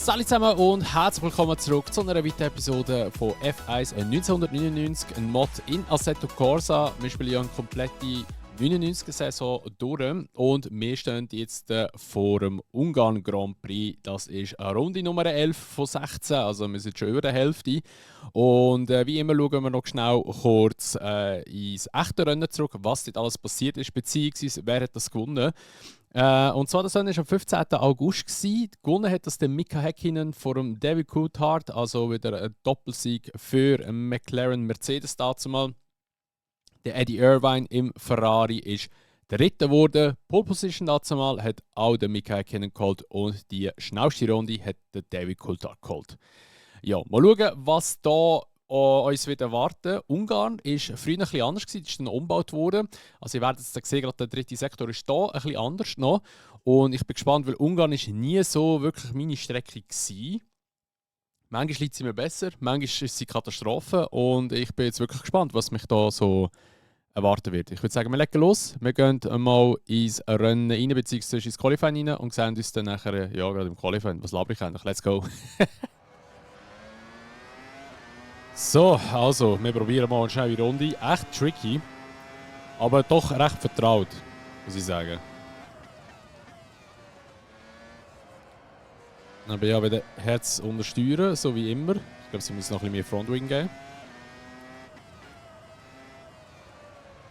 Salut zusammen und herzlich willkommen zurück zu einer weiteren Episode von F1 1999, ein Mod in Assetto Corsa. Wir spielen ja eine komplette 99er-Saison durch und wir stehen jetzt vor dem Ungarn Grand Prix. Das ist eine Runde Nummer 11 von 16, also wir sind schon über der Hälfte. Und wie immer schauen wir noch schnell kurz ins echte Rennen zurück, was dort alles passiert ist, beziehungsweise wer hat das gewonnen. Und zwar, das Rennen war am 15. August. Gewonnen hat das der Mika Häkkinen vor dem David Coulthard, also wieder ein Doppelsieg für McLaren Mercedes dazumal. Der Eddie Irvine im Ferrari ist Dritter geworden. Pole Position dazumal hat auch der Mika Häkkinen geholt und die schnellste Runde hat der David Coulthard geholt. Ja, mal schauen, was da uns wieder erwarten. Ungarn war früher ein bisschen anders, das ist dann umgebaut worden. Also ihr werdet jetzt sehen, gerade der dritte Sektor ist hier ein bisschen anders noch. Und ich bin gespannt, weil Ungarn ist nie so wirklich meine Strecke gewesen. Manchmal liegt sie mir besser, manchmal ist sie Katastrophe. Und ich bin jetzt wirklich gespannt, was mich da so erwarten wird. Ich würde sagen, wir legen los. Wir gehen mal ins Rennen rein, beziehungsweise ins Qualifying rein und sehen uns dann nachher, ja, gerade im Qualifying. Was laber ich eigentlich? Let's go! So, also, wir probieren mal eine schnelle Runde. Echt tricky, aber doch recht vertraut, muss ich sagen. Dann bin ich ja wieder Herz untersteuern, so wie immer. Ich glaube, sie muss noch ein bisschen mehr Frontwing geben.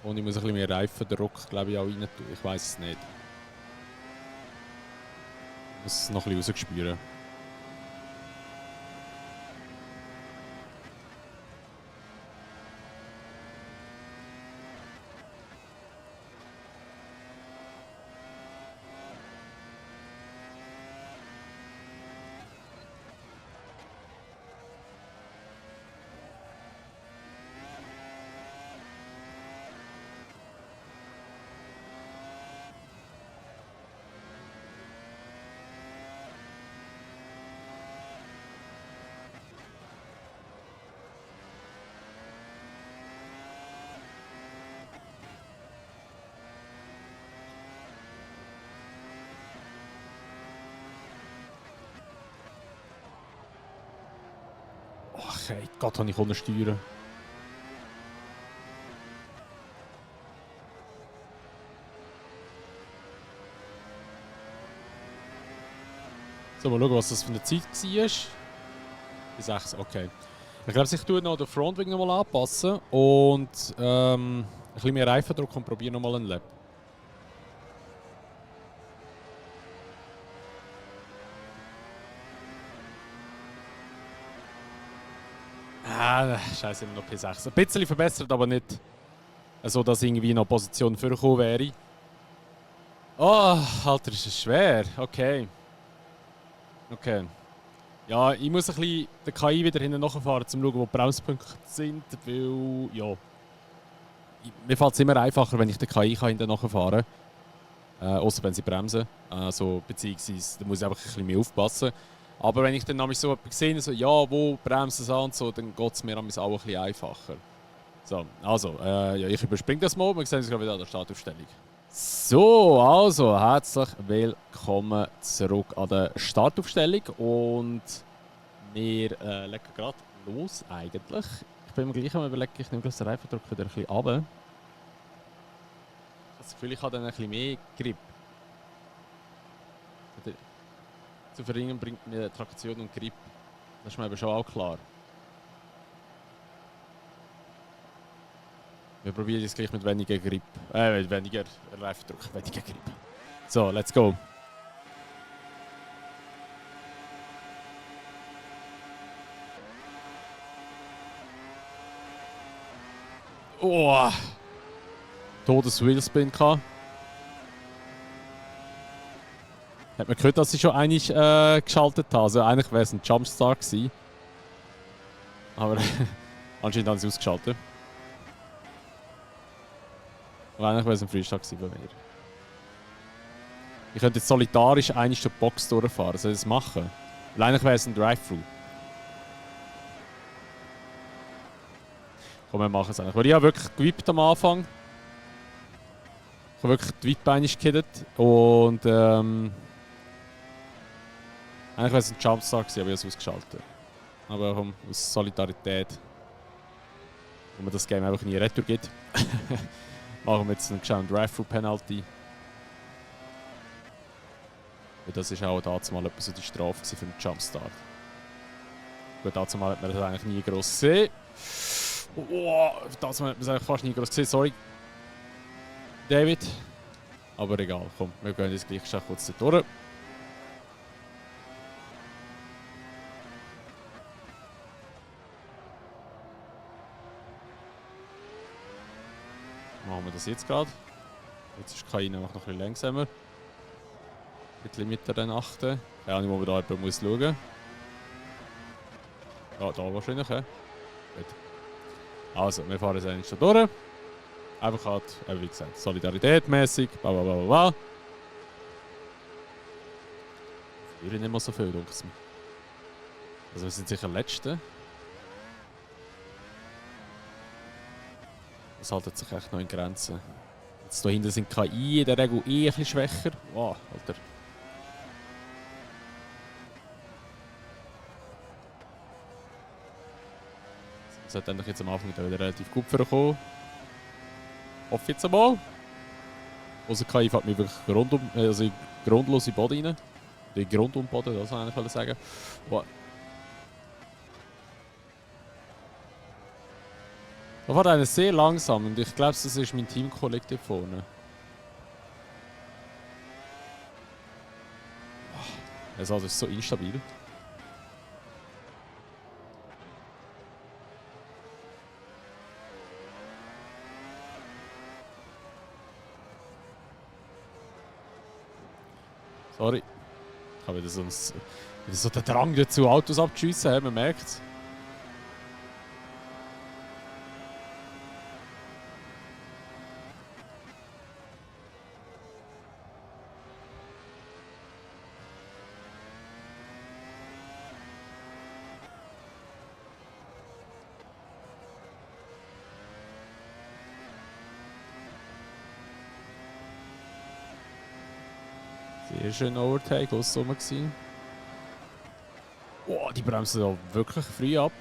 Und ich muss ein bisschen mehr Reifendruck, glaube ich, auch rein tun. Ich weiß es nicht. Ich muss es noch ein bisschen rausspüren. Ach, ey, Gott, kann ich untersteuern. So, mal schauen, was das für eine Zeit war. Die 6, okay. Ich glaube, ich tue noch den Frontwing noch mal anpassen und ein bisschen mehr Reifendruck und probiere noch mal einen Lap. Scheiße, immer noch P6. Ein bisschen verbessert, aber nicht so, dass irgendwie noch Position vorgekommen wäre. Oh, Alter, ist es schwer. Okay. Okay. Ja, ich muss ein bisschen der KI wieder hinten nachfahren, um zu schauen, wo die Bremspunkte sind, weil, ja... Mir fällt es immer einfacher, wenn ich der KI hinten nachfahren kann. Außer wenn sie bremsen. Also, beziehungsweise, da muss ich einfach ein bisschen mehr aufpassen. Aber wenn ich dann nämlich so etwas sehe, so, ja, wo bremsen sie an und so, dann geht es mir auch ein bisschen einfacher. So, also, ja, ich überspringe das mal. Wir sehen uns gerade wieder an der Startaufstellung. So, also, herzlich willkommen zurück an der Startaufstellung. Und wir legen gerade los, eigentlich. Ich bin mir gleich am Überlegen, ich nehme den Reifendruck wieder ein bisschen runter. Ich habe das Gefühl, ich habe dann ein bisschen mehr Grip. Zu verringern bringt mir Traktion und Grip. Das ist mir aber schon auch klar. Wir probieren jetzt gleich mit weniger Grip. Mit weniger Reifendruck, weniger Grip. So, let's go. Oh! Todes-Wheelspin gehabt. Hat man gehört, dass ich schon eigentlich geschaltet habe. Also eigentlich wäre es ein Jumpstart gewesen. Aber anscheinend haben sie ausgeschaltet. Aber eigentlich wäre es ein Freestart gewesen bei mir. Ich könnte jetzt solidarisch eigentlich zur Box durchfahren. Soll ich das machen? Weil eigentlich wäre es ein Drive-Thru. Komm, wir machen es eigentlich. Weil ich habe wirklich gewippt am Anfang. Ich habe wirklich die Weitbeine gekiddet. Und Eigentlich wäre es ein Jumpstart gewesen, aber ich habe es ausgeschaltet. Aber komm, aus Solidarität, wo man das Game einfach nie retour gibt, machen wir jetzt einen gescheiten Drive-Thru-Penalty. Und das war auch damals mal so die Strafe für den Jumpstart. Gut, damals hat man das eigentlich nie gross gesehen. Oh, damals hat man es eigentlich fast nie gross gesehen, sorry. David. Aber egal, komm, wir gehen jetzt gleich schon kurz durch. Machen wir das jetzt gerade. Jetzt ist KI noch ein bisschen langsamer. Mit Limiter dann achten. Keine Ahnung, wo man da jemand muss schauen. Ja, da wahrscheinlich, ja. Gut. Also, wir fahren jetzt eigentlich schon durch. Einfach halt, wie gesagt, solidaritätmäßig, bla bla bla bla. Ich will nicht mehr so viel, denke ich mir. Also, wir sind sicher Letzte. Das haltet sich echt noch in Grenzen. Jetzt hier hinten sind KI in der Regel ein bisschen schwächer. Wow, Alter. Das sollte eigentlich jetzt am Anfang wieder relativ gut vorkommen. Hoffe jetzt einmal. Unser KI fährt mir wirklich in grundlose Boden rein. In Grundumboden, das wollte ich sagen. Wow. Da fährt einer sehr langsam und ich glaube, das ist mein Teamkollege da vorne. Also, das ist so instabil. Sorry. Ich habe wieder so den Drang dazu, Autos abzuschiessen, man merkt es. Sehr schön Overtake, was so war. Oh, die bremsen da wirklich früh ab.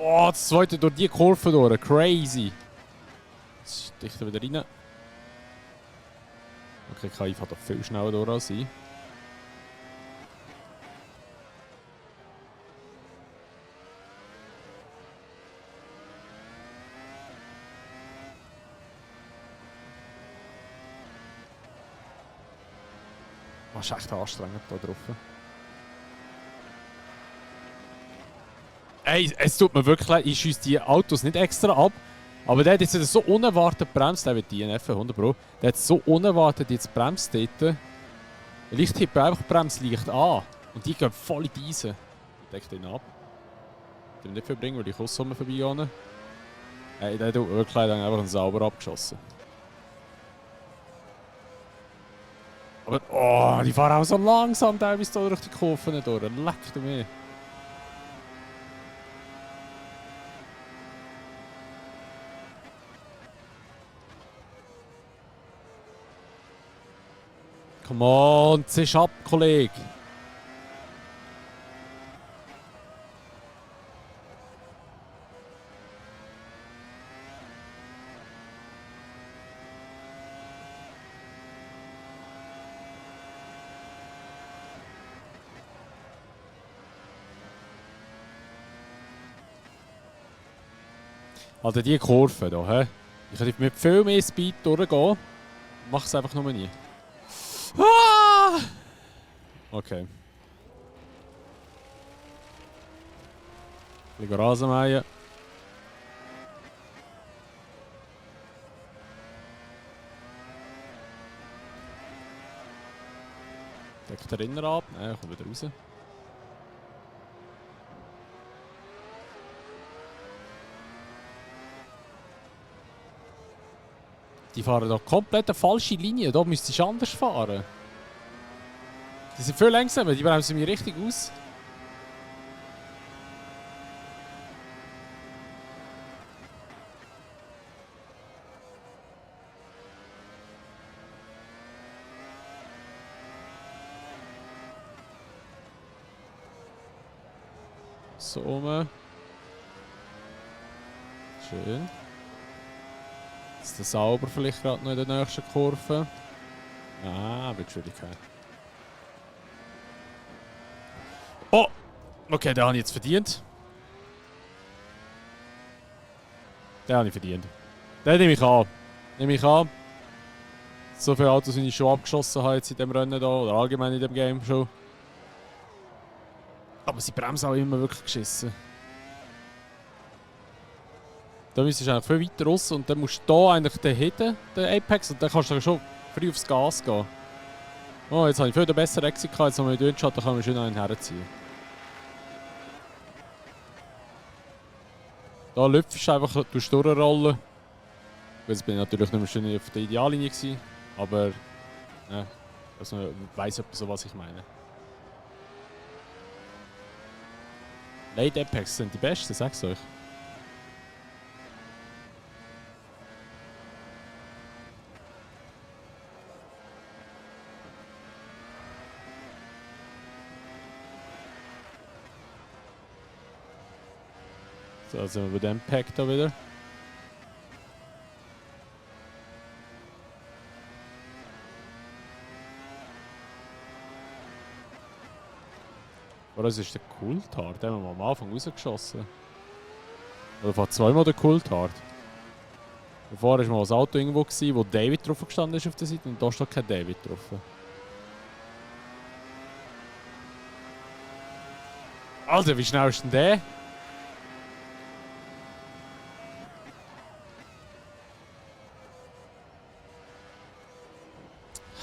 Oh, das zweite durch die Kurve durch. Crazy. Jetzt sticht er wieder rein. Okay, KI fährt doch viel schneller durch als ich. Das ist echt anstrengend hier drauf. Ey, es tut mir wirklich leid, ich schiesse die Autos nicht extra ab. Aber der hat jetzt so unerwartet bremst, der wird DNF 100 Pro. Der hat so unerwartet jetzt bremst dort. Ich tippe einfach Bremslicht an. Und die gehen voll in die Eisen. Ich decke den ab. Ich will nicht verbringen, weil die Kusssumme vorbeigehen. Ey, der hat wirklich einfach einen sauber abgeschossen. Aber, oh, die fahren auch so langsam teilweise da durch die Kurven durch. Leck du mir. Come on, zisch ab, Kollege. Also die Kurve hier, hä? Ich könnte mit viel mehr Speed durchgehen. Mach es einfach nur nie. Ah! Okay. Ein bisschen Rasen mähen. der Rinner ab. Nein, kommt wieder raus. Die fahren da komplett eine falsche Linie. Da müsstest du anders fahren. Die sind viel langsamer, die bremsen mich richtig aus. So rum. Schön. Ist der sauber vielleicht gerade noch in der nächsten Kurve? Ah, wird Schwierigkeit. Oh! Okay, den habe ich jetzt verdient. Den habe ich verdient. Den nehme ich an. Nehme ich an. So viele Autos, wie ich schon abgeschossen habe jetzt in dem Rennen hier, oder allgemein in dem Game schon. Aber sie bremsen auch immer wirklich geschissen. Da müsstest du eigentlich viel weiter raus und dann musst du hier eigentlich den hitten, den Apex, und dann kannst du schon früh aufs Gas gehen. Oh, jetzt habe ich viel den besseren Exit gehabt, jetzt haben wir den Windschatten, da kann man schön einen herziehen. Da lüpfst du einfach durchrollen. Jetzt bin ich natürlich nicht mehr schön auf der Ideallinie gewesen, aber ja, also man weiss etwa so, was ich meine. Late Apex sind die besten, sag's euch. So, also sind wir bei dem Pack da wieder. Oder es ist der Coulthard, den haben wir am Anfang rausgeschossen. Oder vor zweimal der Coulthard. Davor war mal ein Auto irgendwo, wo David drauf gestanden ist auf der Seite, und da steht kein David drauf. Alter, wie schnell ist denn der?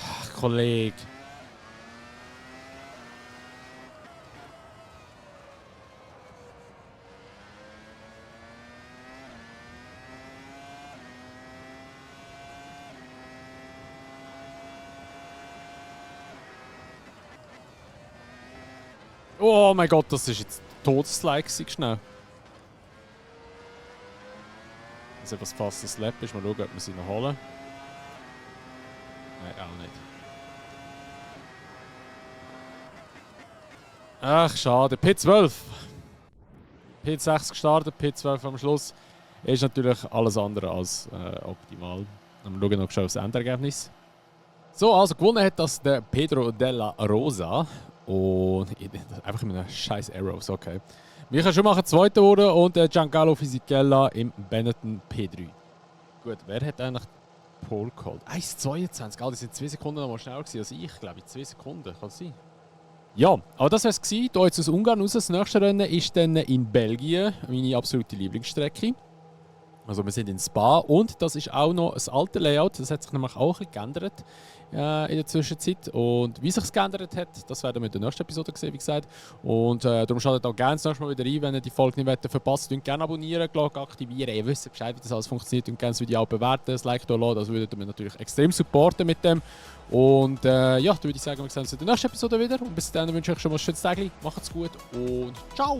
Ach, Kollege. Oh mein Gott, das ist jetzt Todeslike schnell. Also etwas fast ein Slap ist. Mal schauen, ob wir sie noch holen. Nein, auch nicht. Ach, schade. P12. P6 gestartet, P12 am Schluss. Ist natürlich alles andere als optimal. Wir schauen noch schnell aufs Endergebnis. So, also gewonnen hat das der Pedro Della Rosa. Und einfach mit einem scheiß Arrows, okay. Michael Schumacher zweiter wurde und Giancarlo Fisichella im Benetton P3. Gut, wer hat eigentlich Pole geholt? 1,22, die sind 2 Sekunden noch mal schneller gewesen als ich, glaube ich. 2 Sekunden, kann es sein? Ja, aber das war es. Hier jetzt aus Ungarn raus. Das nächste Rennen ist dann in Belgien, meine absolute Lieblingsstrecke. Also wir sind in Spa und das ist auch noch ein altes Layout. Das hat sich nämlich auch ein bisschen geändert in der Zwischenzeit. Und wie sich es geändert hat, das werden wir in der nächsten Episode sehen, wie gesagt. Und darum schaltet auch gerne das nächste Mal wieder ein, wenn ihr die Folge nicht verpasst. Gerne abonnieren, Glocke aktivieren. Ihr wisst Bescheid, wie das alles funktioniert. Und gerne das Video auch bewerten, das Like da lassen. Das würdet ihr mir natürlich extrem supporten mit dem. Und ja, dann würde ich sagen, wir sehen uns in der nächsten Episode wieder. Und bis dann wünsche ich euch schon mal ein schönes Tag. Macht's gut und ciao!